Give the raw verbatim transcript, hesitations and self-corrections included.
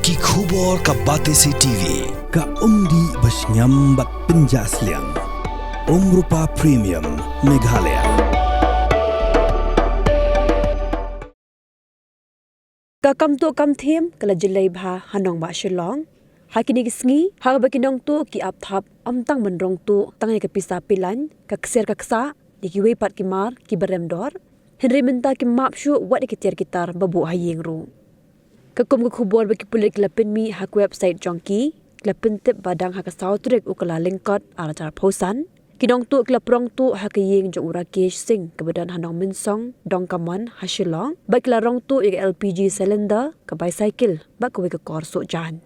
Ki khubor ka Batesi T V. Ka umdih ba shngiam bad pynjah sliang. Umrupa Premium Meghalaya. Ka kam tuh kam thiem ka la jyllei bha ha nongbah Shillong ha kine ki sngi, ha kaba ki nongtuh ki ap thap ym tang ban rong tuh tang ïa ka pisa pilan, ka ksiar ka ksah, ïa kiwei pat ki mar kiba rem dor, hynrei mynta ki map shuh wat ïa ki tiar ki tar ba buh ha ïing ruh. Ka kum ka khubor ba ki pulit ki la pynmih ha ka website jong ki, ki la pyntip ba dang ha ka saw tarik u Kyllalyngkot ar hajar arphew san, ki nongtuh ki la prong tuh ha ka ïing jong u Rakesh Singh kaba don ha Nongmynsong, Dongkamon ha Shillong, bad ki la rong tuh ïa ka L P G cylinder, ka bicycle bad kawei ka kor suh jaiñ.